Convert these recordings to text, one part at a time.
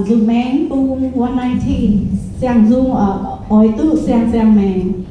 Nzung maengx bung one nineteen, siang-nzung, oix duqv siang-siang maengx.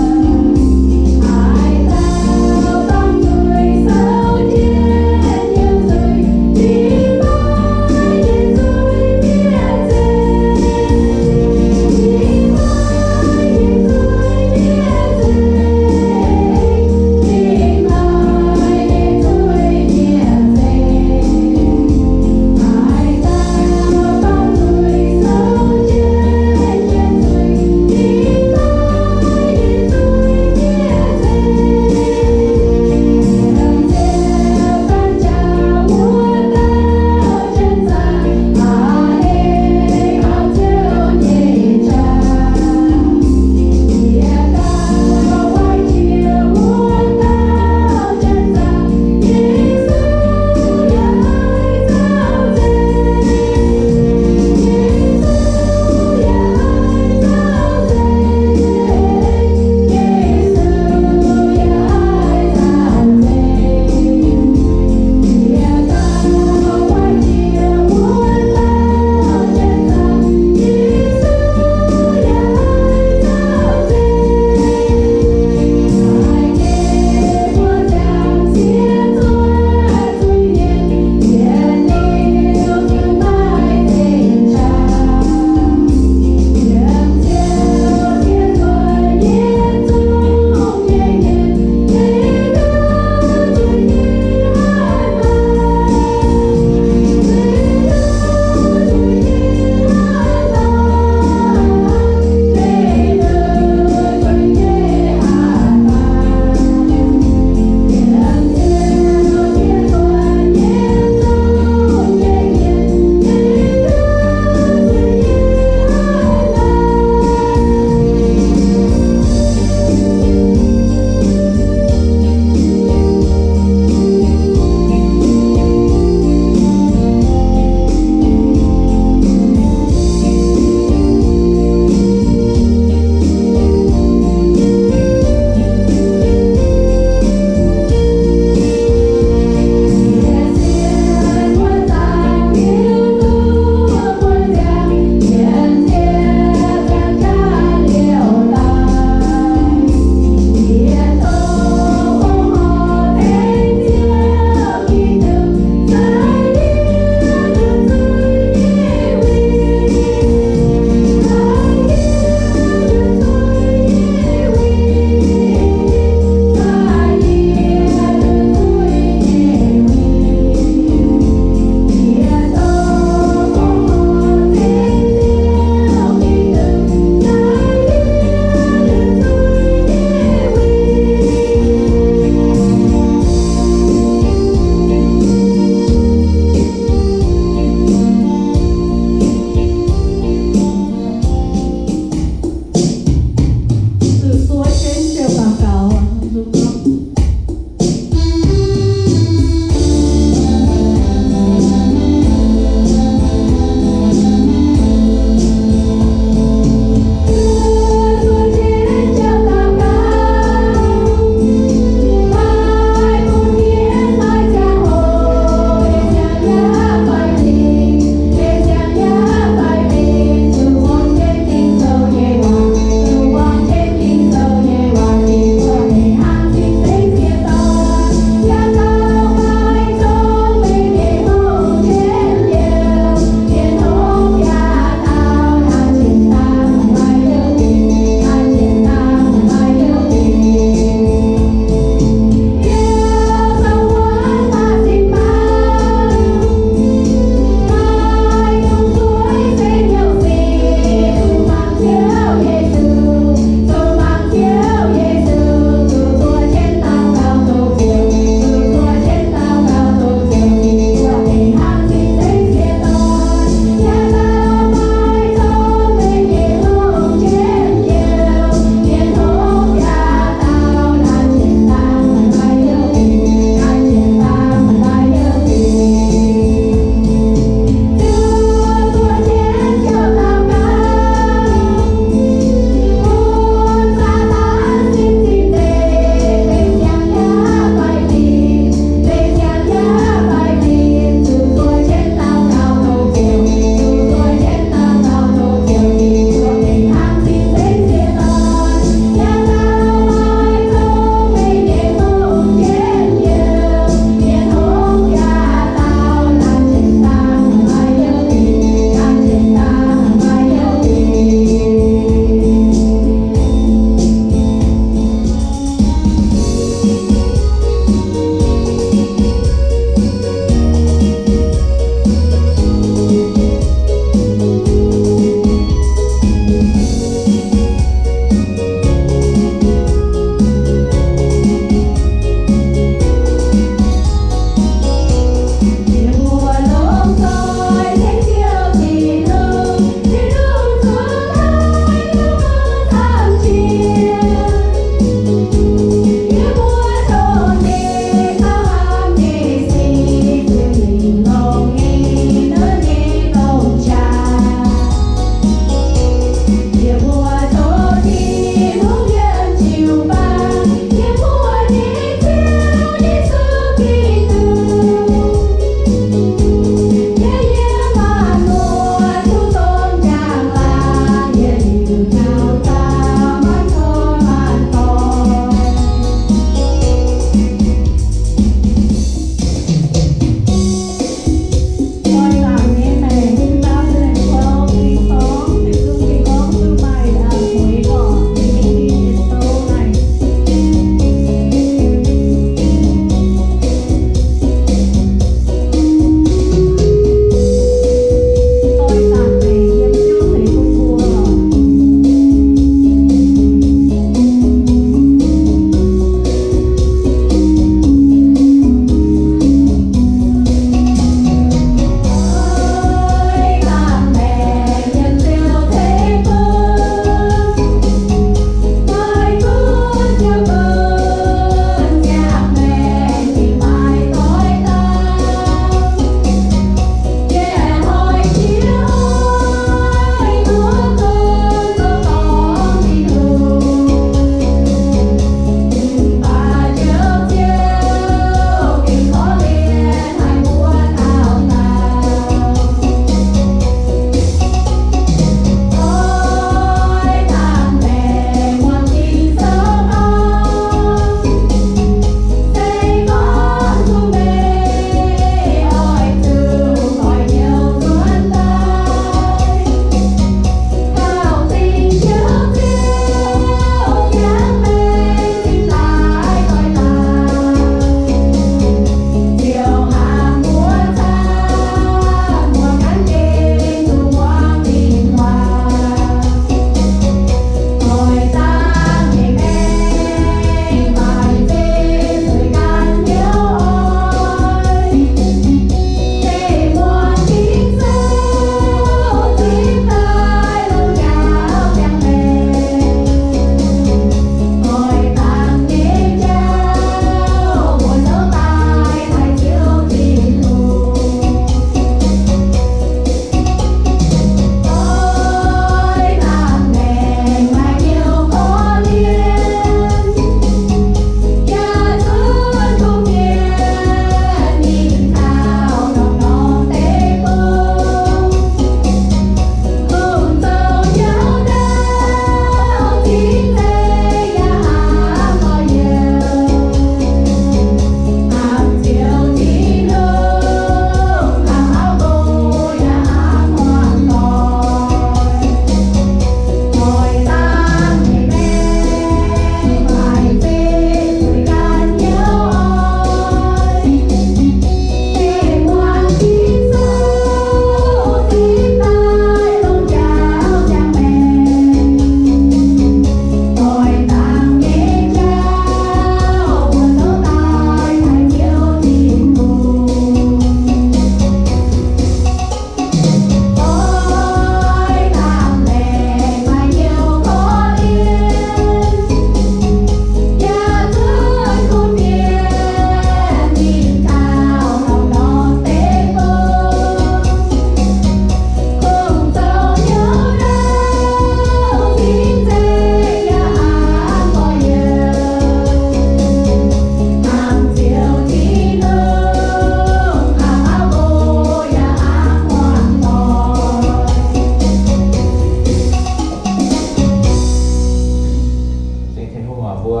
Mbuo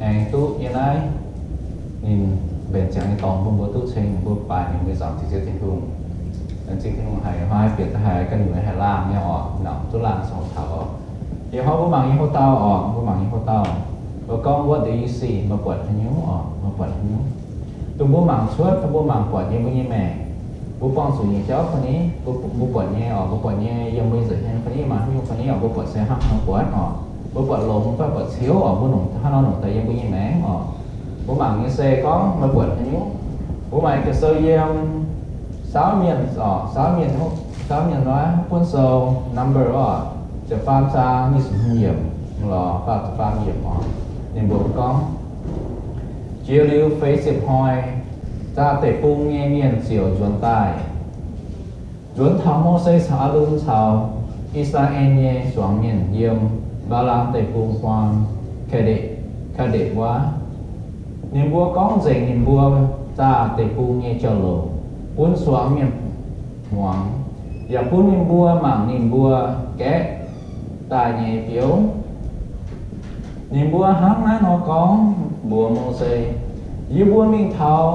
aengx duqv yiem naaiv ninh mbenc ziangx nyei dorngx bun mbuo duqv ceng, mbuo baaix ninh, mbuo nzamc Ziouv Tin-Hungh. Laengz zingh Tin-Hungh haiz hnoi bieqc daaih haiz ganh nyuoz haiz laangh nyei oc, nangc duqv laangh zoux taux oc. Ih hnoi mbuo mangc nyei houv dauh oc, mbuo mangc nyei houv dauh, mbuo gorngv, What do you see? Meih buatc haaix nyungc oc? Meih buatc haaix nyungc? Dongh mbuo mangc cuotv, dongh mbuo mangc buatc nyei mbuo nyei maengc, mbuo buangh zuqc nyei jauv fai ni, mbuo, mbuo buatc nyei oc, mbuo buatc nyei yiem mbuo nza'hmien fai ni, maaih haaix nyungc fai ni oc, mbuo buatc se hnangv nor buatc oc. Mbuo buatc longx fai buatc ciouv oc, mbuo nongc hnangv nor nongc daaih yiem mbuo nyei maengc oc. Mbuo mangc nyei se gorngv meih buatc haaix nyungc. Mbuo mangc Ging-Sou yiem Saauv Mienh oc, Saauv Mienh, Saauv Mienh nor buonv sou Number oc, ziepc faam zaang nyic ziepc hmz yiemc lorz faah ziepc faam yiemc oc. Ninh mbuo gorngv, Jiex liuz feix ziepc hnoi, zaah deic-bung nyei mienh ziouc nzuonx daaih, nzuonx taux Mose caux Aalon caux I^saa^laa^en nyei zuangx mienh yiem Baalam Deic-Bung huaang Kaadetc, Kaadetc wuov. Ninh mbuo gorngv nzengc ninh mbuo zaah deic-bung nyei jauv-louc bun zuangx mienh muangx, yaac bun ninh mbuo mangc ninh mbuo gaeqv daaih nyei biouv. Ninh mbuo hnangv naaiv nor gorngv mbuox Mose, Yie mbuo mingh taux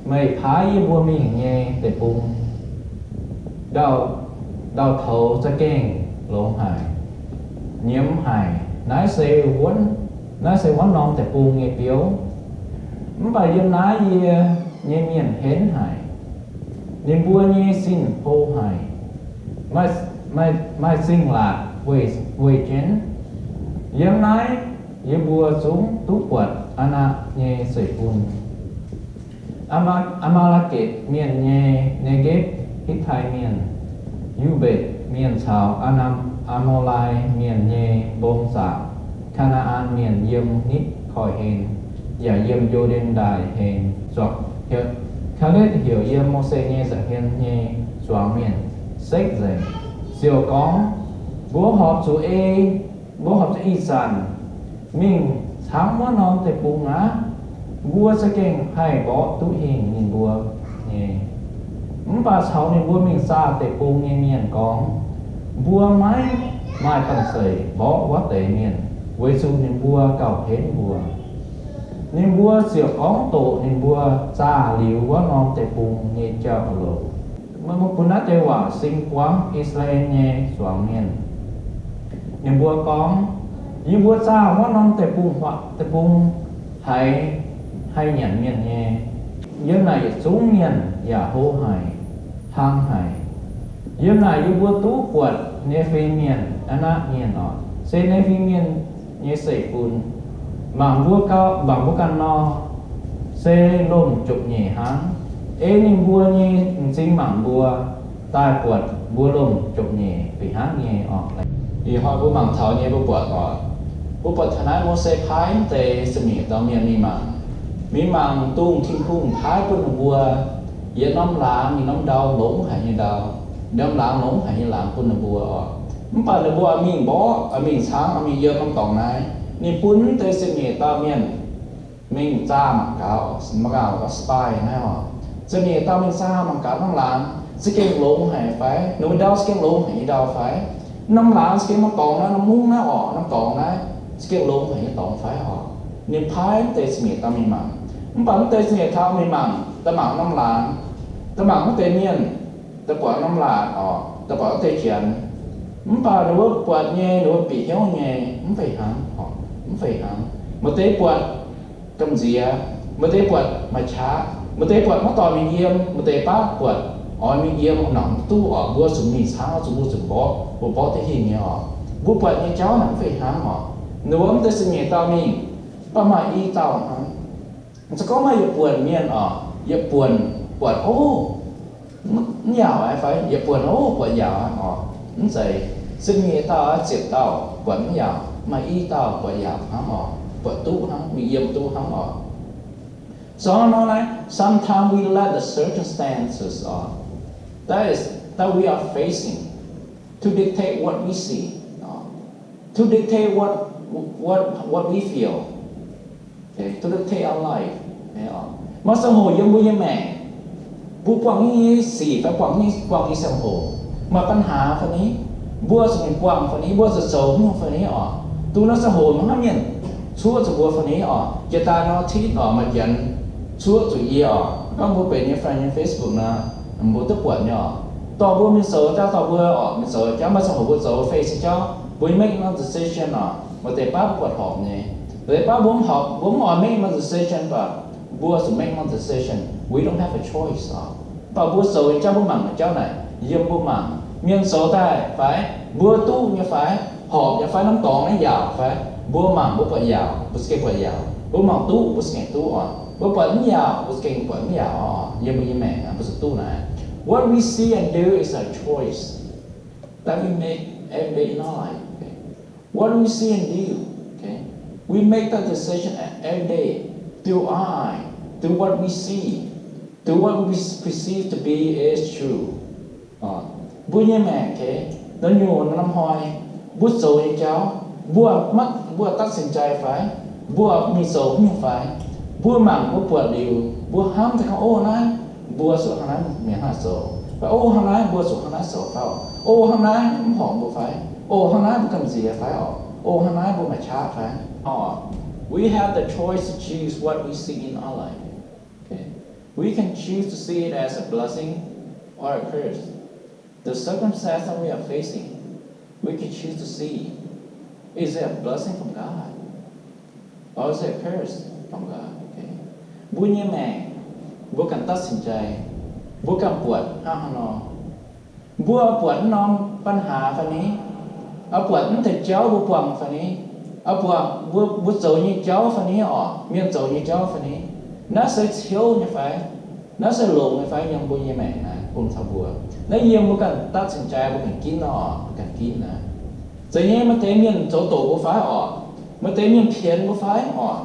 meih paaiv yie mbuo mingh nyei deic-bung, ndau, ndau-toux za'gengh longx haic, nyiemz haic. Naaiv se wuonv, naaiv se wuonv norm deic-bung nyei biouv. Mv baac yiem naaiv yie nyei mienh henv haic. Ninh mbuo nyei sin hlo haic, maaih, maaih, maaih zingh laatc weih, weih jienv. Yiem naaiv yie mbuo zungv duqv buatc Aa^nakc nyei zeiv-fun, Aa^maa, Aa^maa^la^ketc Mienh nyei Negepc, Hitv^tai Mienh, Yu^mbetc Mienh caux Aa^nam, Aa^moo^lai Mienh nyei mbong zaangc, Kaa^naa^an Mienh yiem nitv koiv-hlen, yaac yiem Yo^den Ndaaih hlen zuangx. Kaaletv heuc yiem Mose nyei nza'hmien nyei zuangx mienh sekv nzengc, ziouc gorngv, Mbuo horpc zuqc ei, mbuo horpc zuqc ih zanc mingh caangv wuov norm deic-bung aqv. Mbuo za'gengh haih mborqv duqv hingh ninh mbuo nyei. Mv baac caux ninh mbuo mingh zaah deic-bung nyei mienh gorngv, Mbuo maiv maaih banh zeic mborqv wuov deix mienh, weic zuqc ninh mbuo gauh henv mbuo. Ninh mbuo ziouc gorngv doqc ninh mbuo zaah liuz wuov norm deic-bung nyei jauv-louc. Meih mbuo bun naaiv deix waac sing buangv I^saa^laa^en nyei zuangx mienh. Ninh mbuo gorngv, Yie mbuo zaah wuov norm deic-bung, deic-bung haiz haih nyanc mienh nyei. Yiem naaic yietc zungv mienh yaac hlo haic, hlang haic. Yiem naaic yie mbuo duqv buatc Ne^fi Mienh, Aa^nakc Mienh oc, se Ne^fi Mienh nyei zeiv-fun. Mangc mbuo gauh, mangc mbuo ganh nor, se lomh jopv-nyeic hnangv. Ei ninh mbuo nyei m'zing mangc mbuo, daaih buatc mbuo lomh jopv-nyeic fih hnangv nyei oc. Ih hnoi mbuo mangc taux nyei mbuo buatc oc, mbuo buatc taux naaiv Mose paaiv deix ziepc nyeic dauh mienh mingh mangc, mingh mangc dongh Tin-Hungh paaiv bun ninh mbuo yietc norm laangz, yietc norm ndau longx haic nyei ndau, norm laangz longx haic nyei laangz bun ninh mbuo oc. Mv baac ninh mbuo mingh mborqv, mingh caangv, mingh yiem norm dorngx naaiv, ninh bun deix ziepc nyeic dauh mienh mingh zaah mangc gaax, mangc gaax spy naaiv oc. Ziepc nyeic dauh mingh zaah mangc gaax norm laangz za'gengh longx haic fai, ninh mbuo ndau za'gengh longx haic nyei ndau fai, norm laangz za'gengh norm dorngx naaiv, norm mungv naaiv oc, norm dorngx naaiv za'gengh longx haic nyei dorngx fai oc. Ninh paaiv mv deix ziepc nyeic dauh mingh mangc. Mv baac mv deix ziepc nyeic dauh mingh mangc, daaih mangc norm laangz, daaih mangc mv deix mienh, daaih buatc norm laatc oc, daaih buatc mv deix janx. Mv baac ninh mbuo buatc nyei, ninh mbuo bieqc hnyouv nyei, mv fih hnangv oc, mv fih hnangv. Maaih deix buatc gamh nziex, maaih deix buatc maaih qaqv, maaih deix buatc maiv dorh mingh yiem, maaih deix baav buatc oix mingh yiem, nangc duqv oc, mbuo zuqc mingh caangv, zuqc mbuo zuqc mborqv, mbuo mborqv duqv hingh nyei oc. Mbuo buatc nyei jauv naaic mv fih hnangv oc. Ninh mbuo mv deix ziepc nyeic dauh mingh, mv baac maaih i dauh hnangv. Se gorngv maaih yietc buonc mienh oc, yietc buonc buatc, ov, mv yaauc aqv fai, yietc buonc, ov, buatc yaauc aqv oc. Mv zeiz, ziepc nyeic dauh, ziepc dauh buatc mv yaauc, maaih i dauh buatc yaauc hnangv oc, buatc duqv hnangv, mingh yiem duqv hnangv oc. So nor naaiv, sometimes we let the circumstances oc, that is, that we are facing to dictate what we see, to dictate what, what, what we feel, to dictate our life. Maaih ziangh hoc yiem mbuo nyei maengc, mbuo buangh nyei sic fai buangh nyei, buangh nyei ziangh hoc, maaih ปัญหา fai ni, mbuo zuqc mingh buangh fai ni, mbuo zuqc zoux haaix nyungc fai ni oc. Duqv naaiv ziangh hoc maiv hnangv mienh cuoqv zuqc mbuo fai ni oc. Jiex daaih nor, titv oc, maaih janx cuoqv zuqc yie oc. Gorngv mbuo benx nyei friend nyei Facebook nor, mbuo duqv buatc nyei oc. Dorh mbuo mingh zoux daaih, dorh mbuo oc, mingh zoux jauv, maaih ziangh hoc mbuo zoux face jauv, mbuo make norm decision oc, maaih deix baav mbuo buatc horpc nyei, maaih deix baav mbuo mv horpc, mbuo mv oix make norm decision, but mbuo zuqc make norm decision. We don't have a choice oc. Mv baac mbuo zoux nyei jauv, mbuo mangc nyei jauv naaic, yiem mbuo mangc mienh zoux daaih fai, mbuo duqv nyei fai, horpc nyei fai, norm dorngx naaiv yaauc fai, mbuo mangc mbuo buatc yaauc, mbuo za'gengh buatc yaauc. Mbuo mangc duqv, mbuo za'gengh duqv oc. Mbuo buatc mv yaauc, mbuo za'gengh buatc mv yaauc oc. Yiem mbuo nyei maengc naaiv, mbuo zuqc duqv naaic. What we see and do is a choice that we make every day in our life. Okay? What we see and do, okay? We make that decision every day through eye, through what we see, through what we perceive to be is true. Mbuo nyei maengc, okay, nor nyungc nor norm hnoi, mbuo zoux nyei jauv, mbuo maiv, mbuo ตัดสินใจ fai, mbuo mingh zoux nyungc fai, mbuo mangc mbuo buatc liuz, mbuo hnamv daaih gorngv, o, naaiv mbuo zuqc hnangv naaiv mingh hnangv naaiv zoux, fai o, hnangv naaiv mbuo zuqc hnangv naaiv zoux fai, o, hnangv naaiv mv horpc mbuo fai, o, hnangv naaiv mbuo gamh nziex fai oc, o, hnangv naaiv mbuo maaih qaqv fai oc. We have the choice to choose what we see in our life. Okay? We can choose to see it as a blessing or a curse. The circumstance that we are facing, we can choose to see, is it a blessing from God or is it a curse from God? Okay. Mbuo nyei maengc, mbuo ganh ตัดสินใจ, mbuo ganh buatc hnangv haaix nor. Mbuo buatc mv norm ปัญหา fai ni, oix buatc mv deix jauv mbuo buangh fai ni, oix buatc mbuo, mbuo zoux nyei jauv fai ni oc, mienh zoux nyei jauv fai ni, naaiv se ciouv nyei fai, naaiv se longx nyei fai, yiem mbuo nyei maengc naaiv bun taux mbuo. Naaiv yiem mbuo ganh ตัดสินใจ, mbuo ganh ginv nor oc, mbuo ganh ginv naaiv. Zeiz nyei, maaih deix mienh zoux doqc mbuo fai oc, maaih deix mienh pienx mbuo fai oc.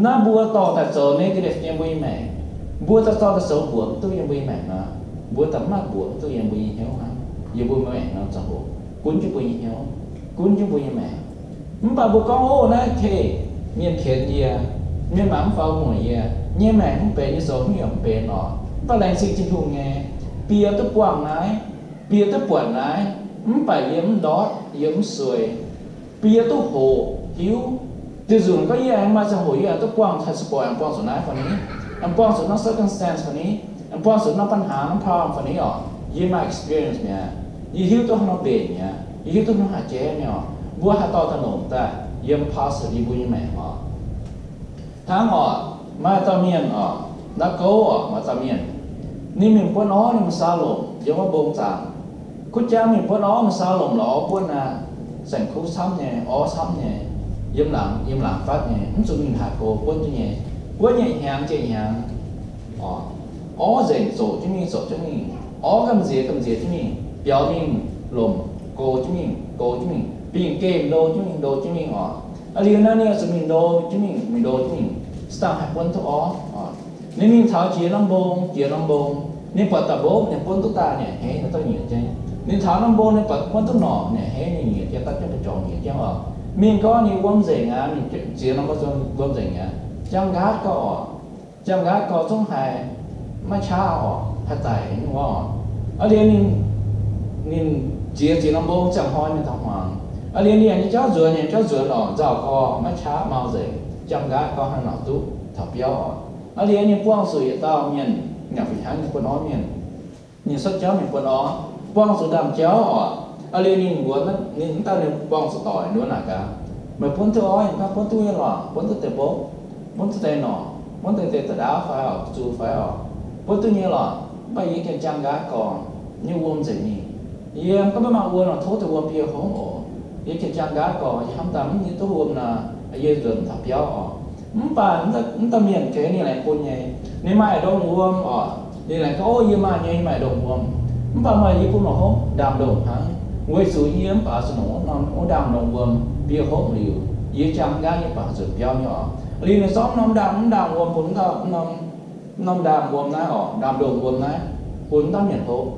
Naaiv mbuo dorh daaih zoux negative nyei mbuo nyei maengc. Mbuo daaih dorh daaih zoux mbuoqc mv duqv yiem mbuo nyei maengc nor, mbuo daaih mv maaih mbuoqc mv duqv yiem mbuo nyei hnyouv hnangv, yiem mbuo maengc nor ziangh hoc gunv jienv mbuo nyei hnyouv, gunv jienv mbuo nyei maengc. Mv baac mbuo gorngv, o, naaiv kei, mienh pienx yie, mienh mangc mv faaux mueic yie, nyei maengc mv benx, nyei zoux hnyouv yaac mv benx oc. Mv baac laengz zingh Tin-Hungh nyei, bie duqv buangh naaiv, bie duqv buatc naaiv, mv baac yie mv ndortv, yie mv suei. Bie duqv hoqc hiuv, diuh nzunc gorngv yie aengx maaih ziangh hoc yie aengx duqv buangh transport, aengx buangh zuqc naaiv fai ni, aengx buangh zuqc norm circumstance fai ni, aengx buangh zuqc norm ปัญหา, norm problem fai ni oc. Yie maaih experience mi'aqv. Yie hiuv duqv haaix nor mbenc mi'aqv. Yie hiuv duqv haaix nor haih jaiv mi'aqv oc. Mbuo haih dorh daaih longc daaih yiem past yiem mbuo nyei maengc oc. Hnangv oc, maaih dauh mienh oc, naaiv gouv oc, maaih dauh mienh, ninh mingh buonv orv, ninh mingh saau lomc yiem wuov mbong zaangc. Kuv jangv mingh buonv orv, mingh saau lomc lorz orv buonv aqv. Saeng-kuv camv nyei, orv camv nyei, yiem laangz, yiem laangz fatv nyei, mv zuqc mingh haaix go, buonv jienv nyei. Buonv nyei hnyangx jiex hnyangx, orv nzengc zoqc jienv mingh, zoqc jienv mingh. Orv gamh nziex gamh nziex jienv mingh, biaux mingh, lomc gox jienv mingh, gox jienv mingh, bingh gemh ndo jienv mingh, ndo jienv mingh oc. Aa liuz naaiv ninh zuqc mingh ndo jienv mingh, mingh ndo jienv mingh, se dangh haih buonv duqv orv oc. Ninh mingh taux jiex norm mbong, jiex norm mbong, ninh buatc daaih mbopv, ninh buonv duqv daaih, ninh a'hneiv, ninh dorh nyiec jienv. Ninh taux norm mbong, ninh buatc buonv duqv norqc, ninh a'hneiv, ninh nyiec jienv, dapv jienv ba'jorngx nyiec jienv oc. Mingh gorngv ninh wuom nzengc aqv, mingh ziex norm mbong wuom nzengc aqv. Jangx nqaatv gau oc. Jangx nqaatv gau zungv haiz maiv qaqv oc, haih daic nyei wuov oc. Aa liuz ninh, ninh ziex ziex norm mbong ziangh hnoi ninh taux hmuangx. Aa liuz ninh yangh nyei jauv nzuonx, yangh jauv nzuonx oc, nzauh gau maiv qaqv, mau nzengc. Jangx nqaatv gau hnangv naaic duqv taux biauv oc. Aa liuz ninh buangh zuqc yietc dauh mienh, nyanc fih hnangv nyei buonv orv mienh. Ninh cuotv jauv mingh buonv orv, buangh zuqc ndaamv-jauv oc. Aa liuz ninh mbuox, ninh mv dauh ninh buangh zuqc doic, nduov naaic gaax, meih buonv duqv orv? Ninh gorngv, buonv duqv nyei lorqc, buonv duqv deix mbopv, buonv duqv deix norqc, buonv deix deix da'ndaauv fai oc, zu fai oc, buonv duqv nyei lorqc. Mv baac yie gengh jangx nqaatv gorx, nyei wuom nzengc mingh. Yie gorngv maiv maaih wuom nor, tov deix wuom bie hopv oc. Yie gengh jangx nqaatv gorx, yie hnamv daaih mv duqv wuom nor, yie nzuonx mv taux biauv oc. Mv baac mv dauh mienh gengh ninh laengz bun nyei. Ninh maaih ndongh wuom oc. Ninh laengz gorngv, o, yie maaih nyei, yie maaih ndongh wuom. Mv baac meih yie bun meih hopv ndaamv-ndongh hnangv, weic zuqc yie mv baac zuqc longc wuov ndaamv-ndongh wuom bie hopv liuz, yie jangx nqaatv yie baac zuqc biauv nyei oc. Liuz ninh zorqv norm ndaamv, ndaamv-wuom bun, norm ndaamv-wuom naaiv oc, ndaamv-ndongh wuom naaiv bun dauh mienh hopv.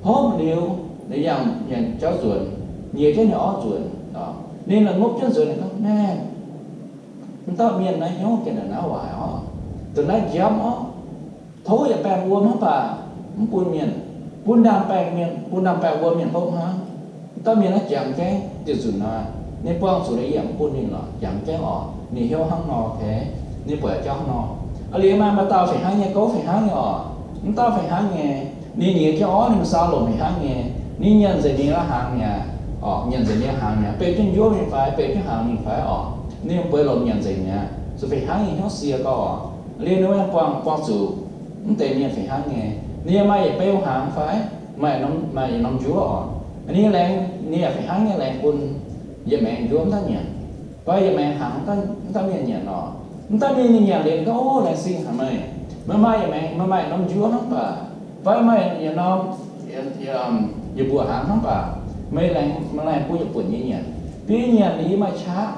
Hopv liuz, ninh yangh mienh jauv nzuonx, nyiex jienv ninh orv nzuonx. Ninh la'ngopv jienv nzuonx, ninh gorngv, maengh, mv dauh mienh naaiv hnyouv gengh naaiv waaic oc, dongh naaiv njamv oc. Tov yaac baengh wuom hnangv baac mv bun mienh, bun ndaamv-baengh mienh, bun ndaamv-baengh wuom mienh hopv hnangv. Mv dauh mienh naaiv jangx gaengh diuh nzunc nor, Ninh buangh zuqc ninh yaac mv bun ninh lorqc, jangx jienv oc. Ninh hnyouv hnangv nor, ninh buatc jauv hnangv nor. Aa, liuz maaih, maaih dauh fih hnangv nyei, gouv fih hnangv nyei oc. Mv dauh fih hnangv nyei, ninh nyiex jienv orv, ninh mv saau longc fih hnangv nyei. Ninh nyanc nzengc ninh la'hnaangx mi'aqv oc, nyanc nzengc ninh la'hnaangx mi'aqv, beiv jienv njuov mingh fai beiv jienv hnaangx mingh fai oc. Ninh mbuo longc nyanc nzengc mi'aqv, zuqc fih hnangv nyei hnyouv sie gau oc. Liuz ninh buangh, buangh zuqc mv deix mienh fih hnangv nyei. Ninh yaac maaih yietc beu hnaangx fai maaih norm, maaih yietc norm njuov oc. Ninh laengz, ninh yaac fih hnangv nyei laengz bun yietc maengx njuov mv dauh nyanc, fai yietc maengx hnaangx mv dauh mienh nyanc oc. Mv dauh mienh ninh nyanc liuz ninh gorngv, Ov, laengz zingh haic meih. Meih maaih yietc maengx, meih maaih yietc norm njuov hnangv baac, fai maaih yietc norm, yietc mbuoqc hnaangx hnangv baac, meih laengz, meih laengz bun yietc buonc nyei nyanc. Biei nyanc liuz yie maaih qaqv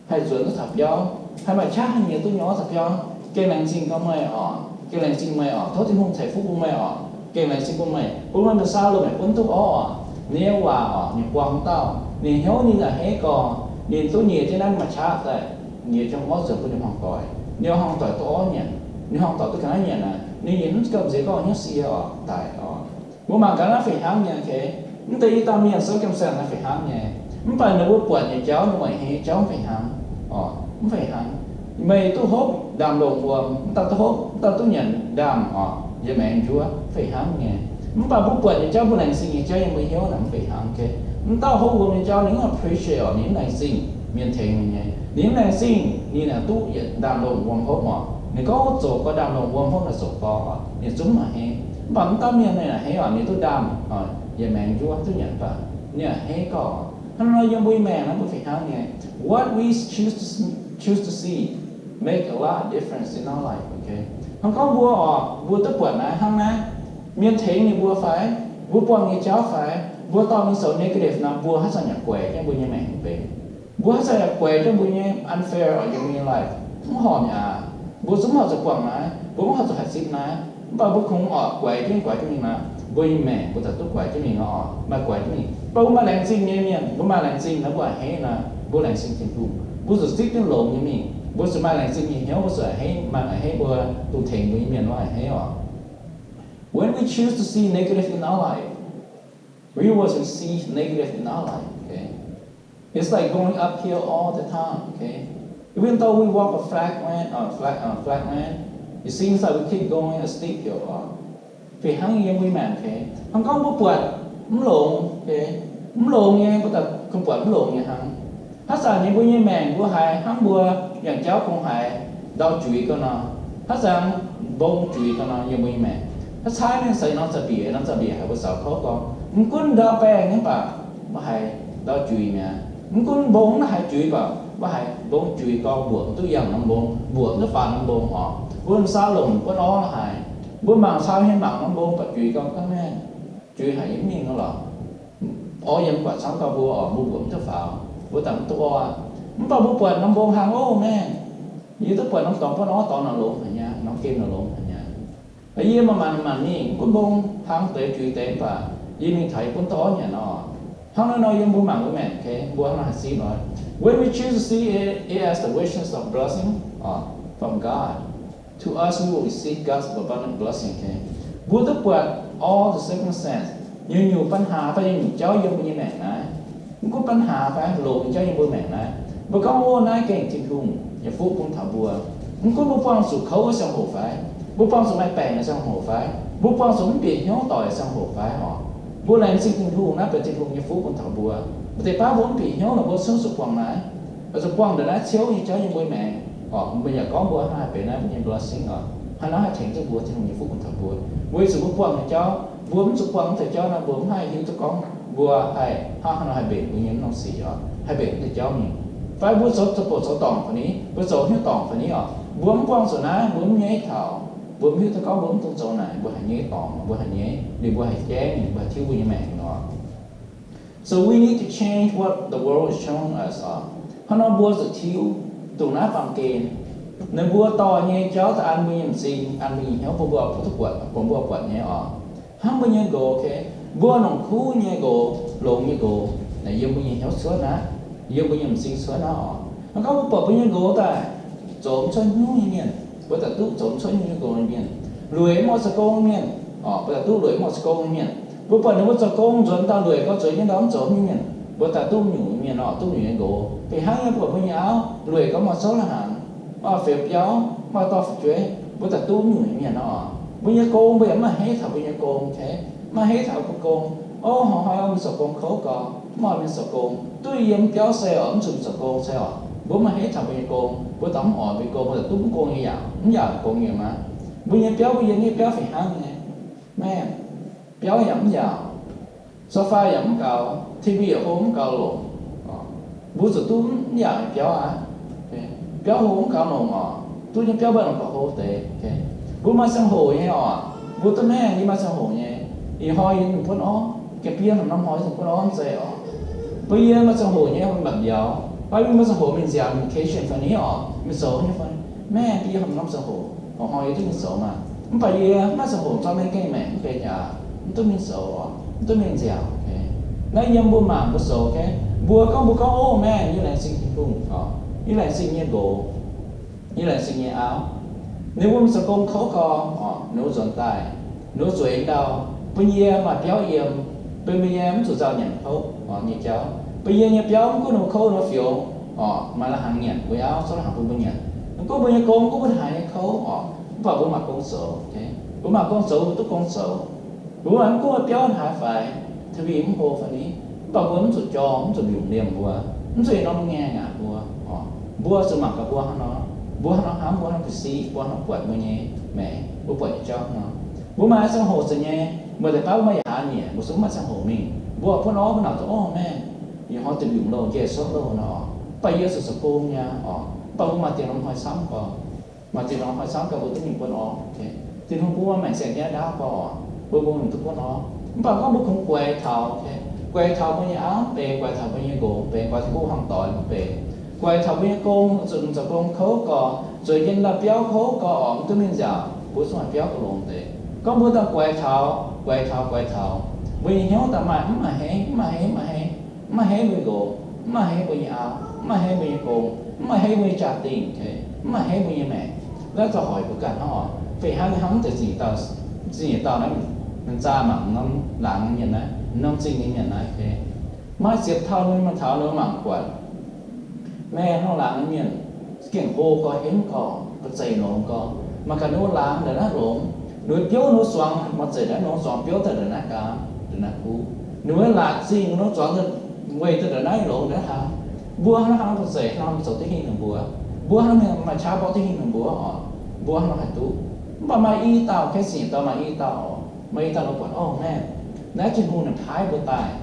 haih nzuonx duqv taux biauv, haih maaih qaqv haih nyiex duqv nyorx taux biauv. Gengh laengz zingh gau meih oc. Gengh laengz zingh meih oc. Tov Tin-Hungh ceix fuqv bun meih oc. Gengh laengz zingh bun meih, bun meih mingh saau lomh mienh bun duqv orv oc. Ninh nyei waac oc, ninh buangh dauh, ninh hnyouv ninh naaic hei gau, ninh duqv nyiex jienv naaiv maaih qaqv daaih, nyiex jienv orv nzuonx bun ninh hmuangx doic. Ninh hmuangx doic duqv orv nyanc, ninh hmuangx doic duqv ga'naaiv nyanc naaic, ninh nyei mv gamh nziex gorngv hnyouv sie oc, daic oc. Mbuo mangc gaax naaiv fih hnangv nyei, okay? Mv deix i dauh mienh souv jienv saeng naaiv fih hnangv nyei. Mv baac ninh mbuo buatc nyei jauv, ninh mbuo hei jauv mv fih hnangv oc, mv fih hnangv. Meih duqv hopv ndaamv longc wuom, mv dauh duqv hopv, mv dauh duqv nyanc ndaamv oc, yietc maengx njuov, fih hnangv nyei. Mv baac mbuo buatc nyei jauv, mbuo laengz zingh nyei jauv yiem mbuo hnyouv naaic mv fih hnangv, okay? Mv dauh hopv wuom nyei jauv ninh mv appreciate oc, ninh mv laengz zingh mienh tengx ninh nyei, ninh mv laengz zingh ninh naaic duqv yietc ndaamv longc wuom hopv oc. Ninh gorngv, Zoux gau, ndaamv longc wuom hopv naaic zoux gau oc, ninh zungv mv hei. Mv baac mv dauh mienh ninh naaic hei oc, ninh duqv ndaamv yietc maengx njuov duqv nyanc baac ninh naaic hei gau. Hnangv nor yiem mbuo nyei maengc naaiv mbuo fih hnangv nyei. What we choose to, choose to see make a lot of difference in our life, okay? Hnangv gorngv mbuo oc, mbuo duqv buatc naaiv hnangv naaiv, mienh tengx ninh mbuo fai, mbuo buangh nyei jauv fai, mbuo dorh mingh zoux negative nor, mbuo haaix zanc yaac guaix jienv mbuo nyei maengc benx. Mbuo haaix zanc yaac guaix jienv mbuo nyei unfair oc, yiem mbuo nyei life. Mv horpc aqv. Mbuo zungv mv horpc zuqc buangh naaiv, mbuo mv horpc zuqc haih zipv naaiv. Mv baac mbuo kungx oc guaix jienv, guaix jienv mingh nor, mbuo nyei maengc mbuo daaih duqv guaix jienv mingh nor oc, maaih guaix jienv mingh. Mv baac mbuo maaih laengz zingh nyei mienh, mbuo maaih laengz zingh nor, mbuo a'hneiv nor, mbuo laengz zingh Tin-Hungh, mbuo zuqc zipv jienv longx nyei mingh. Mbuo zuqc maaih laengz zingh nyei hnyouv, mbuo zuqc a'hneiv, maaih a'hneiv mbuo dongh tengx mbuo nyei mienh nor a'hneiv oc. When we choose to see negative in our life, we will receive negative in our life, okay? It's like going uphill all the time, okay? Even though we walk a flat land, uh, flat, uh, flat land, it seems like we keep going a steep hill up. Fih hnangv yiem mbuo maengc, okay? Hnangv gorngv mbuo buatc mv longx, okay? Mv longx nyei, mbuo daaih kungx buatc mv longx nyei hnangv. Haaix zanc nyei mbuo nyei maengc mbuo haiz hnangv mbuo yangh jauv kungx haiz ndau juiz gau nor, haaix zanc mbong juiz gau nor yiem mbuo nyei maengc. Haaix zanc mienh seix norm za'biec, norm za'biec haiz mbuo zaux kouv gorngv, mv gunv ndau baengh nyei mv baac mbuo haiz ndau juiz mi'aqv. Mv gunv mbong naaiv haiz juiz baac mbuo haiz mbong juiz gau, mbuoqc duqv yangh norm mbong, mbuoqc duqv faaux norm mbong oc. Mbuo m'sau longc buonv orv haiz, mbuo mangc cau hmien mangc norm mbong baac juiz gau ga'naaiv, juiz haic yiem mingh nor lorqc. Orv yiem guatc camv gau mbuo oc, mbuo mbuoqc mv duqv faaux, mbuo daaih mv duqv orv aqv. Mv baac mbuo buatc norm mbong hnangv, ov, maengh, yie duqv buatc norm dorngx buonv orv dorngx naaic longx haic nyei, norm gemh naaic longx haic nyei. Yie maanc maanc maanc mingh, mv gunv mbong hnangv deix juiz deix mv baac yie mingh taux yie gunv duqv orv nyanc oc. Hnangv naaiv nor yiem mbuo mangc mbuo maengc, okay, mbuo hnangv nor haih zipv oc. When we choose to see it, it as the richness of blessing, uh, from God, to us, we will receive God's abundant blessing, okay? Mbuo duqv buatc all the circumstance, nyungc-nyungc ปัญหา fai nyungc-nyungc jauv yiem mbuo nyei maengc naaiv, mv gunv ปัญหา fai longx nyei jauv yiem mbuo maengc naaiv, mbuo gorngv, ov, naaiv gengh Tin-Hungh nyei fuqv bun taux mbuo. Mv gunv mbuo buangh zuqc kouv nyei ziangh hoc fai, mbuo buangh zuqc maaih baengc nyei ziangh hoc fai, mbuo buangh zuqc mv bieqc hnyouv doic nyei ziangh hoc fai oc, mbuo laengz zingh Tin-Hungh, naaiv benx Tin-Hungh nyei fuqv bun taux mbuo. Maaih deix baav mbuo mv bieqc hnyouv nor, mbuo zungv zuqc buangh naaiv, zuqc buangh ndongc naaiv ciouv nyei jauv yiem mbuo maengc oc. Mbuo yaac gorngv mbuo hnangv naaiv benx naaiv mbuo nyei blessing oc. Hnangv naaiv haih tengx duqv mbuo, Tin-Hungh nyei fuqv bun taux mbuo. Weic zuqc mbuo buangh nyei jauv, mbuo mv zuqc buangh mv deix jauv nor, mbuo mv haih hiuv duqv gorngv mbuo haih hnangv haaix nor haih mbenc mbuo nyei norm sic oc, haih mbenc mv deix jauv mingh. Fai mbuo zoux, zoux bouc zoux dorngc fai ni, mbuo zoux hnyouv dorngc fai ni oc, mbuo mv buangh zuqc naaiv, mbuo mv nyaiv taux, mbuo mv hiuv duqv gorngv mbuo mv dungx zoux naaic, mbuo haiz nyaiv dorngc, mbuo haiz nyaiv, ninh mbuo haiz jaiv mingh, mbuo haiz tiuv mbuo nyei maengc oc. So we need to change what the world is showing us oc. Hnangv nor mbuo zuqc tiuv dongh naaiv baamh gen, ninh mbuo dorh nyei jauv daaih an mbuo nyei m'zing, an mbuo nyei hnyouv bun mbuo, bun mbuo buatc nyei oc. Hnangv mbuo nyei nqox, okay, mbuo longc kuv nyei nqox, longx nyei nqox, naaic yiem mbuo nyei hnyouv cuotv naaiv, yiem mbuo nyei m'zing cuotv naaiv oc. Hnangv gorngv mbuo buatc mbuo nyei nqox daaih zoux mv cuotv hnyouv nyei mienh, mbuo daaih duqv zoux mv cuotv hnyouv nyei nqox nyei mienh. Lueic mv oix zoux gong nyei mienh oc, mbuo daaih duqv lueic mv oix zoux gong nyei mienh. Mbuo buatc ninh mbuo zoux gong nzuonx daaih lueic gau, zueiz jienv ndau mv zoux nyei mienh, Mbuo daaih duqv nyungc mienh nor, duqv nyungc nyei nqox. Fih hnangv nyei, mbuo, mbuo nyei auv lueic gorngv maaih zouv la'hnaangx, maaih fioux biauv, maaih dorh fu'jueiv, mbuo daaih duqv nyungc nyei mienh nor. Mbuo nyei gong mbuo yaac mv maaih hneiv taux mbuo nyei gong, maaih hneiv taux mbuo gong. Ov, hnoi-hnoi mbuo zoux gong kouv gau, mv oix mingh zoux gong, duqv yiem biauv se oc, mv zuqc mingh zoux gong se oc. Mbuo mv maaih hneiv taux mbuo nyei gong, mbuo daaih mv oix mbuo nyei gong, mbuo daaih duqv mv gong nyei yaac mv yaauc gong nyei maah. Mbuo nyei biauv, mbuo yiem nyei biauv fih hnangv nyei, maengh, biauv yaac mv yaauc, sofa yaac mv gaux, T V yaac hlo mv gaux longc. Mbuo zuqc duqv mv yaauc nyei biauv aqv. Biauv hlo mv gaux longc oc. Duqv nyei biauv mbuo longc gauh hlo deix. Mbuo maaih ziangh hoc nyei oc, mbuo duqv maengh yie maaih ziangh hoc nyei. Ih hnoi yie mingh buonv orv, ga'bie norm hnoi yie mingh buonv orv mv zeiz oc. Mbuo yie maaih ziangh hoc nyei, mbuo mbatc mbiauz, baac mingh maaih ziangh hoc mingh nziaauc, mingh vacation fai ni oc, mingh zoux nyei fai. Maengh bun yie haaix norm ziangh hoc, hnoi-hnoi yie duqv mingh zoux maah. Mv baac yie maiv ziangh hoc zorqv maengh gengh maengc mv benx aqv, mv duqv mingh zoux oc, mv duqv mingh nziaauc. Naaiv yiem mbuo mangc mbuo zoux, mbuo gorngv, mbuo gorngv, ov, maengh, yie laengz zingh Tin-Hungh oc, yie laengz zingh nyei nqox, yie laengz zingh nyei auv. Ninh mbuo mingh zoux gong kouv gau oc, ninh mbuo nzuonx daaih, ninh mbuo zueiz ndau, bun yie maaih biauv yiem, bun yie mv zuqc nzauh nyanc kouv nyei jauv. Bun yie nyei biauv mv gunv ninh mbuo kouv ninh mbuo fioux oc, maaih la'hnaangx nyanc, mbuo auv zorqv la'hnaangx bun mbuo nyanc. Mv gunv mbuo nyei gong, mv gunv mbuo haaix nyei kouv oc, mv baac mbuo maaih gong zoux. Mbuo maaih gong zoux, mbuo duqv gong zoux. Mbuo mv gunv biauv haaix faix, T V mv hlo fai ni, mv baac mbuo mv zuqc jorm, mv zuqc mbiungc liemh mbuo, mv zuqc yietc norm ngaengh aqc mbuo. Mbuo zuqc mangc gaax mbuo hnangv nor, mbuo hnangv nor hnamv, mbuo hnangv nor perceive, mbuo hnangv nor buatc mbuo nyei maengc, mbuo buatc nyei jauv hnangv nor. Mbuo maaih ziangh hoc zoux nyei, mbuo deix baav mbuo maaih yaac haaix nyungc, mbuo zungv maaih ziangh hoc mingh. Mbuo buonv orv mbuo naaic zuqc, ov, maengh, ih hnoi deix mbiungc loh, njiec souv loh nor oc, mv baac yie zuqc zoux gong nyei oc, mv baac mbuo maaih diex norm hnoi camv gau, maaih diex norm hnoi camv gau mbuo duqv mingh buonv orv. Tin-Hungh bun mbuo maengc sienx nyei ndaauv gau oc, mbuo mbuo mingh duqv buonv orv. Mv baac gorngv mbuo kungx guaix taux, guaix taux mbuo nyei auv mv benx, guaix taux mbuo nyei nqox mv benx, guaix taux mbuo hmuangv doic mv benx, guaix taux mbuo nyei gong, zuqc zoux gong kouv gau, zueiz jienv ndau biauv kouv gau oc, mv duqv mingh nziaauc, mbuo zungv maaih biauv gauh longx deix. Gorngv mbuo daaih guaix taux, guaix taux, guaix taux, mbuo nyei hnyouv daaih maaih mv maaih hneiv, mv maaih hneiv, mv maaih hneiv, mv maaih hneiv mbuo nyei nqox, mv maaih hneiv mbuo nyei auv, mv maaih hneiv mbuo nyei nqox, mv maaih hneiv mbuo nyei jaa-dingh, mv maaih hneiv mbuo nyei maengc. Naaiv zoux hoic mbuo ganh hnangv oc. Fih hnangv nyei hnamv deix zingh nyeic dauh, zingh nyeic dauh naaiv, ninh zaah mangc norm laangz nyei mienh naaiv, norm zingh nyei mienh naaiv, maaih ziepc tauh ninh mbuo taux ninh mbuo mangc buatc, maengh norm laangz nyei mienh za'gengh hlo gau, henv gau, ba'zeic longx gau. Mangc gaax ninh mbuo laangz ndongc naaiv longx, ninh mbuo biouv ninh mbuo zuangx maiv zeiz naaiv longx, zuangx biouv daaih ndongc naaiv gaam, ndongc naaiv kuv. Ninh mbuo laatc zingh ninh mbuo zuangx weic daaih ndongc naaiv longx ndongc naaiv hlaang. Mbuo hnangv nor haaix nor ba'zeic, hnangv nor zoux duqv hingh ninh mbuo. Mbuo hnangv nor maaih qaqv mborqv duqv hingh ninh mbuo oc. Mbuo hnangv nor haih duqv. Mv baac maaih i dauh, kaeqv zingh nyeic dauh maaih i dauh, maaih i dauh ninh buatc, ov, maengh, naaiv Tin-Hungh ninh paaiv mbuo daaih,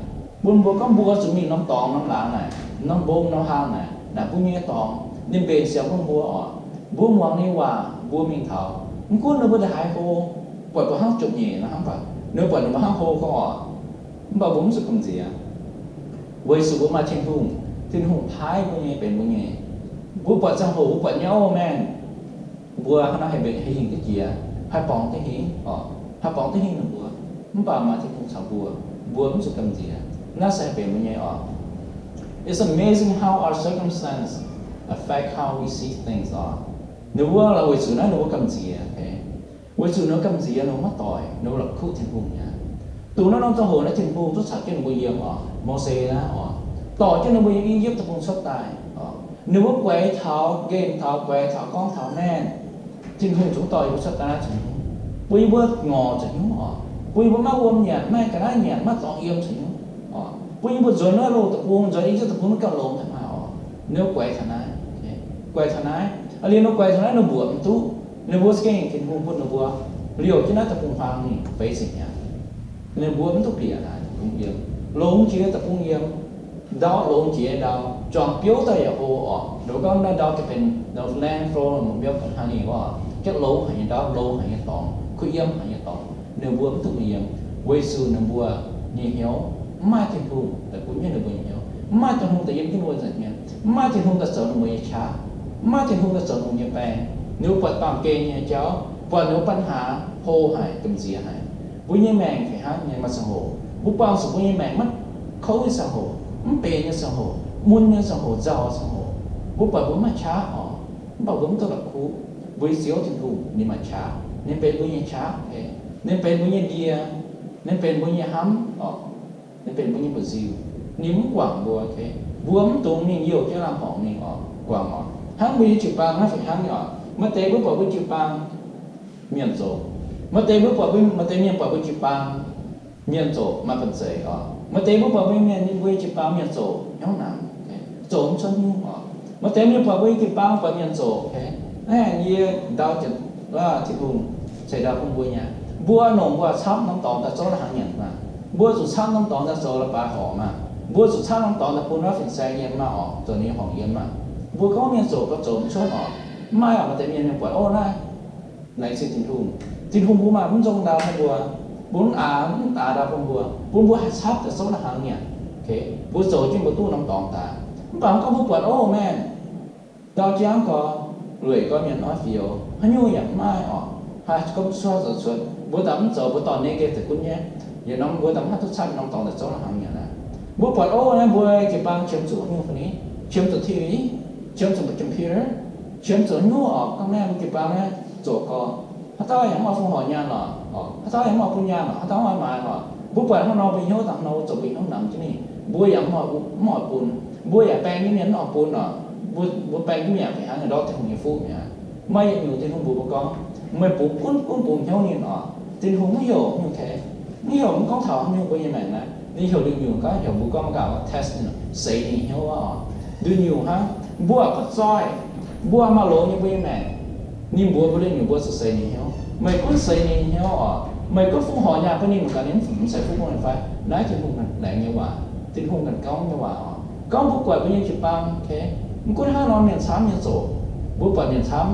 bun mbuo gorngv mbuo zuqc mingh norm dorngx norm laangz naaic, norm mbong norm hlaang naaic, naaic bun nyei dorngx ninh mbenc siangx bun mbuo oc. Mbuo muangx ninh waac mbuo mingh taux, mv gunv ninh mbuo ndongc haaix hlo, buatc mbuo hnangv jomc nyeic nor hnangv, mv baac ninh mbuo buatc ninh mbuo hnangv hlo gorngv oc, mv baac mbuo mv zuqc gamh nziex. Weic zuqc mbuo maaih Tin-Hungh, Tin-Hungh paaiv mbuo nyei, benx mbuo nyei. Mbuo buatc ziangh hoc mbuo buatc nyei, ov, maengh, mbuo hnangv naaiv haih mbenc, haih hingh duqv jiex, haih borngz duqv hingh oc, haih borngz duqv hingh ninh mbuo. Mv baac maaih Tin-Hungh caux mbuo, mbuo mv zuqc gamh nziex. Naaiv se haih benx mbuo nyei oc. It's amazing how our circumstance affect how we see things oc. Ninh mbuo lorqc weic zuqc naaiv ninh mbuo gamh nziex, weic zuqc ninh mbuo gamh nziex, ninh mbuo maiv doic, ninh mbuo la'kuqv Tin-Hungh mi'aqv. Dongh naaiv norm ziangh hoc naaiv Tin-Hungh duqv caux jienv ninh mbuo yiem oc, Mose naaiv oc, dorh jienv ninh mbuo yiem I^yipv Deic-Bung cuotv daaih oc. Ninh mbuo guaix taux, nqemh taux, guaix taux, gorngv taux, maengh, Tin-Hungh zungv dorh yie mbuo cuotv daaih naaiv zuqc hnyouv, bun yie mbuo ngorc zuqc hnyouv oc, bun yie mbuo maiv wuom nyanc, maiv ga'naaiv nyanc, maiv dorngx yiem zuqc hnyouv oc, bun yie mbuo nzuonx naaiv loz deic-bung, nzuonx I^yipv Deic-Bung maiv gauh longx daaih maah oc. Ninh mbuo guaix taux naaiv, guaix taux naaiv. Aa, liuz ninh mbuo guaix taux naaiv ninh mbuoqc mv duqv. Ninh mbuo za'gengh Tin-Hungh bun ninh mbuo liouh jienv naaiv deic-bung-huaang mingh feix ziepc hnyangx. Ninh mbuo mv duqv bieqc naaiv deic-bung yiem, longx jiex deic-bung yiem, ndau longx jiex ndau, juangc biouv daaih yaac hlo oc. Ninh mbuo gorngv naaiv ndau gengh benx landfall, mbuo mbiouv ga'hnangv nyei oc, gengh longx haic nyei ndau, longx haic nyei dorngx, kuh yiem haic nyei dorngx, ninh mbuo mv duqv mingh yiem, weic zuqc ninh mbuo nyei hnyouv mv maaih Tin-Hungh daaih gunv jienv ninh mbuo nyei hnyouv, mv maaih Tin-Hungh daaih yiem jienv ninh mbuo nza'hmien, mv maaih Tin-Hungh daaih zoux ninh mbuo nyei qaqv, mv maaih Tin-Hungh daaih zoux ninh mbuo nyei baeng. Ninh mbuo buatc baamh gen nyei jauv, buatc ninh mbuo banh haax hlo haic, gamh nziex haic. Mbuo nyei maengc fih hnangv nyei maaih ziangh hoc mbuo buangh zuqc mbuo nyei maengc maiv kouv nyei ziangh hoc, mv benx nyei ziangh hoc, mun nyei ziangh hoc, nzauh nyei ziangh hoc, mbuo buatc mbuo maiv qaqv oc. Mv baac mbuo mv duqv la'kuqv mbuo nyei Ziouv Tin-Hungh ninh maaih qaqv, ninh benx mbuo nyei qaqv, ninh benx mbuo nyei ndie, ninh benx mbuo nyei hnamv oc, ninh benx mbuo nyei ba'nziu. Ninh mv guangc mbuo. Mbuo mv dungx mingh youh jienv lamh horngc mingh oc, guangc oc. Hnangv mbuo nyei jiu-baang naaiv fih hnangv nyei oc. Maaih deix mbuo buatc mbuo jiu-baang mienh zoqc, maaih deix mbuo buatc mbuo, maaih deix mienh buatc mbuo jiu-baang mienh zoqc maaih banh zeic oc. Maaih deix mbuo buatc mbuo mienh, mbuo nyei jiu-baang mienh zoqc hnyouv namx, zoqc mv cuotv hnyouv oc. Maaih deix mienh buatc mbuo nyei jiu-baang buatc mienh zoqc. Naaiv yie ndau Tin-Hungh ceix ndau bun mbuo nyei. Mbuo longc mbuo capv norm dorngx daaih zouv la'hnaangx nyanc maah. Mbuo zuqc capv norm dorngx daaih zoux leiz-baaix horc maah. Mbuo zuqc capv norm dorngx daaih bun wuov fin-saeng yiem maah oc, zoux ninh horngc yiem maah. Mbuo gorngv mienh zoqc gauh zoux mv cuotv oc. Mv maaih oc, maaih deix mienh mienh buatc, o, naaiv laengz zingh Tin-Hungh. Tin-Hungh mbuo maaih mv nzong ndau bun mbuo, mbuo mv aax, mv aax ndau bun mbuo, bun mbuo haih capv daaih zouv la'hnaangx nyanc. Mbuo zoux jienv mbuo duqv norm dorngx daaih. Mv baac mv gorngv mbuo buatc, o, maengh ndau jangv gorx, lueic gorx, mienh oix fioux, haaix nyungc yaac mv maaih oc. Haih gorngv suov zoux cuotv, mbuo daaih mv zoux, mbuo dorh negative daaih gunv nyei. Yietc norm mbuo daaih mv haih duqv capv norm dorngx daaih zouv la'hnaangx nyanc aqv. Mbuo buatc, o, naaiv mbuo jiu-baang qiemx zuqc haaix nyungc fai ni? Qiemx zuqc T V, qiemx zuqc computer, qiemx zuqc haaix nyungc oc. Gorngv naaiv mbuo jiu-baang naaiv zoqc gorx, haaix dauh yaac mv oix fun horc nyaanh lorqc, haaix dauh yaac mv oix bun nyaanh lorqc, haaix dauh mv oix maaiz lorqc. Mbuo buatc hnangv nor, mbuo hnyouv dangh nor, mbuo zoux mbuo hnyouv namx jienv mingh. Mbuo yaac mv oix, mv oix bun, mbuo yaac baeng jienv mienh mv oix bun lorqc. Mbuo, mbuo baeng jienv mienh yaac fih hnangv ndortv Tin-Hungh nyei fuqv mi'aqv. Maaih yietc nyungc Tin-Hungh mbuox mbuo gorngv, meih bungx gunv, gunv bungx hnyouv ninh oc. Tin-Hungh mv heuc nyungc, mv heuc, mv gorngv taux haaix nyungc mbuo nyei maengc naaiv. Ninh heuc nduqc nyungc, gorngv heuc mbuo gorngv mv gaax test ninh, seix ninh hnyouv oc. Nduqc nyungc hnangv, mbuo aqc butv zoih, mbuo maaih longx nyei mbuo nyei maengc. Ninh mbuox mbuo liuz nyungc mbuo zuqc seix ninh hnyouv. Meih gunv seix ninh hnyouv oc. Meih gunv fun horc nyaanh bun ninh, mv gaax ninh mv ceix fuqv bun meih fai? Naaiv Tin-Hungh laengz nyei waac, Tin-Hungh ganh gorngv nyei waac oc. Gorngv mbuo buatc mbuo nyei jiu-baang, mv gunv hnangv nor mienh camv nyei zoqc, mbuo buatc mienh camv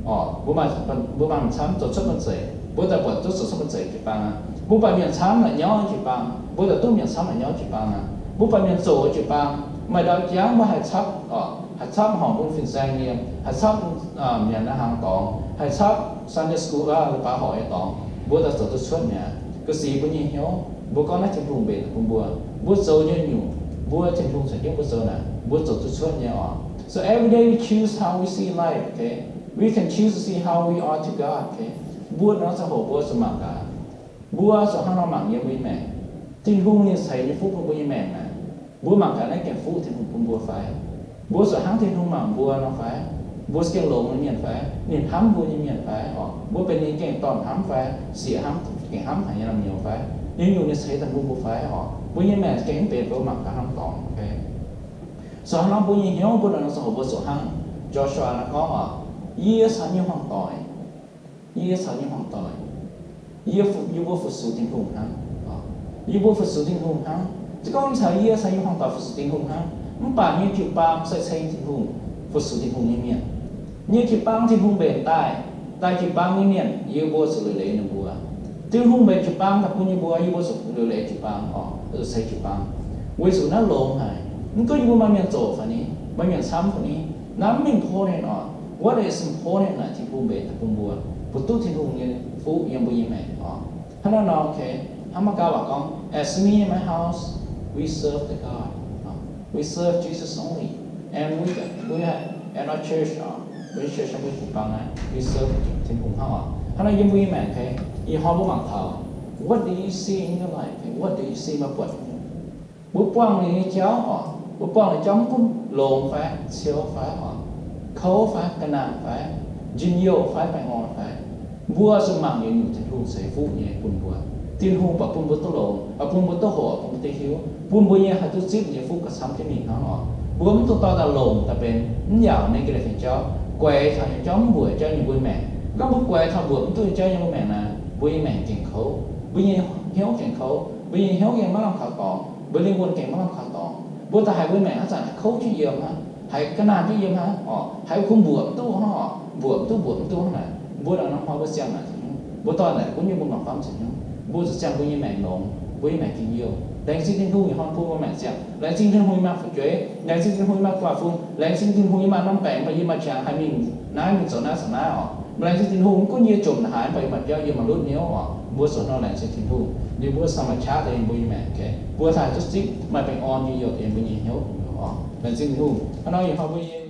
oc, mbuo maaih, mbuo maaih mienh camv zoux cuotv banh zeic, mbuo daaih buatc duqv zoux cuotv banh zeic jiu-baang aqv. Mbuo buatc mienh camv la'nyauv jiu-baang, mbuo daaih duqv mienh camv la'nyauv jiu-baang aqv. Mbuo buatc mienh zoqc jiu-baang, maaih ndau jangv mbuo haih capv oc, haih capv horngc bun fin-saeng yiem, haih capv mienh naaiv hnaangx dorngx, haih capv Sunday school, leiz-baaix horc nyei dorngx, mbuo daaih zoux duqv cuotv mi'aqv. Ga'sic mbuo nyei hnyouv, mbuo gorngv naaiv Tin-Hungh mbenc bun mbuo, mbuo zoux nyei nyungc, mbuo Tin-Hungh ceix jienv mbuo zoux naaic, mbuo zoux duqv cuotv nyei oc. So every day we choose how we see life, okay? We can choose to see how we are to God, okay? Mbuo nor ziangh hoc mbuo zuqc mangc gaax, mbuo zuqc hnangv nor mangc yiem mbuo nyei maengc. Tin-Hungh ninh ceix nyei fuqv bun mbuo nyei maengc naaic, mbuo mangc gaax naaiv gengh fuqv Tin-Hungh bun mbuo fai? Mbuo zuqc hnangv Tin-Hungh mangc mbuo nor fai? Mbuo se gengh longx nyei mienh fai? Ninh hnamv mbuo nyei mienh fai? Oc, mbuo benx ninh gengh dorn hnamv fai? Sieqv hnamv, gengh hnamv haic nyei lamh nyouz fai? Ninh nyungc ninh ceix daaih bun mbuo fai? Oc, mbuo nyei maengc gengh mv benx mbuo mangc gaax hnangv dorngx fai? Zuqc hnangv nor mbuo nyei hnyouv, mbuo nor ziangh hoc mbuo zuqc hnangv Joshua naaiv gorngv oc, yie caux nyei hmuangv doic, yie caux nyei hmuangv doic, yie fu-, yie mbuo fu-sux Tin-Hungh hnangv. Yie mbuo fu-sux Tin-Hungh hnangv. Se gorngv mv caux yie caux nyei hmuangv doic fu-sux Tin-Hungh hnangv, mv baac nyei jiu-baang se ceng Tin-Hungh, fu-sux Tin-Hungh nyei mienh. Nyei jiu-baang Tin-Hungh mbenc daaih, daaih jiu-baang nyei mienh, yie mbuo zuqc liuc leiz ninh mbuo. Tin-Hungh mbenc jiu-baang daaih bun yie mbuo, yie mbuo zuqc liuc leiz jiu-baang oc, zuqc ceng jiu-baang. Weic zuqc naaiv longx haic. Mv gunv yie mbuo maaih mienh zoqc fai ni, maaih mienh camv fai ni, naaiv mv important oc. What is important naaic Tin-Hungh mbenc daaih bun mbuo, mbuo duqv Tin-Hungh nyei fuqv yiem mbuo nyei maengc oc. Hnangv naaiv nor, okay, hnangv Meigaa waac gorngv, as me and my house, we serve the God, we serve Jesus only, and we, we have, at our church, we church, mbuo jiu-baang naaiv, we serve Tin-Hungh hnangv oc. Hnangv naaiv yiem mbuo nyei maengc, okay, ih hnoi mbuo mangc taux, what do you see in your life? What do you see? Meih buatc mbuo buangh ninh nyei jauv oc, mbuo buangh ninh jauv mv gunv longx fai, ciou fai oc, kouv fai, ga'naanh fai, njien-youh fai, baengh orn fai, mbuo zuqc mangc yietc nyungc Tin-Hungh ceix fuqv nyei bun mbuo. Tin-Hungh baac bun mbuo duqv longx, bun mbuo duqv hoqc, bun mbuo duqv hiuv, bun mbuo nyei haih duqv zipv nyei fuqv gauh camv jienv mingh hnangv oc. Mbuo mv dungx dorh daaih longc daaih benx mv yaac negative nyei jauv, guaix taux nyei jauv, mv mbuoqc jauv nyei mbuo nyei maengc. Gorngv mbuo guaix taux mbuoqc mv duqv nyei jauv yiem mbuo maengc naaic, mbuo nyei maengc gengh kouv, mbuo nyei hnyouv gengh kouv, mbuo nyei hnyouv gengh maiv lamh kaux dorngx, mbuo nyei lingh wuonh gengh maiv lamh kaux dorngx. Mbuo daaih haiz mbuo nyei maengc haaix zanc haiz kouv jienv yiem hnangv, haiz kouv, ga'naanh jienv yiem hnangv oc, haiz kuh mbuoqc mv duqv hnangv oc, mbuoqc mv duqv, mbuoqc mv duqv hnangv naaic, mbuo daaih norm hnoi mbuo ziangh naaic caux hnyouv, mbuo dorh naaic gunv nyei mbuo mangc famv caux hnyouv, mbuo zuqc ziangh mbuo nyei maengc longx, mbuo nyei maengc gengh youh. Laengz zingh Tin-Hungh ih hnoi bun mbuo maengc ziangh. Laengz zingh Tin-Hungh yie maaih fu'jueiv. Laengz zingh Tin-Hungh yie maaih guaav fun. Laengz zingh Tin-Hungh yie maaih norm baengc, mv baac yie maaih qangx haih mingh naaiv mingh zoux naaiv zoux naaiv oc. Laengz zingh Tin-Hungh mv gunv yie jomc haaix, mv baac yie maaih biauv, yie maaih lutv hnyouv oc. Mbuo zuqc hnoi laengz zingh Tin-Hungh, ninh mbuo cingx maaih qaqv daaih yiem mbuo nyei maengc, mbuo cingx haih duqv zipv maaih baengh orn nyei youh yiem mbuo nyei hnyouv oc. Laengz zingh Tin-Hungh. Hnangv nor ih hnoi mbuo nyei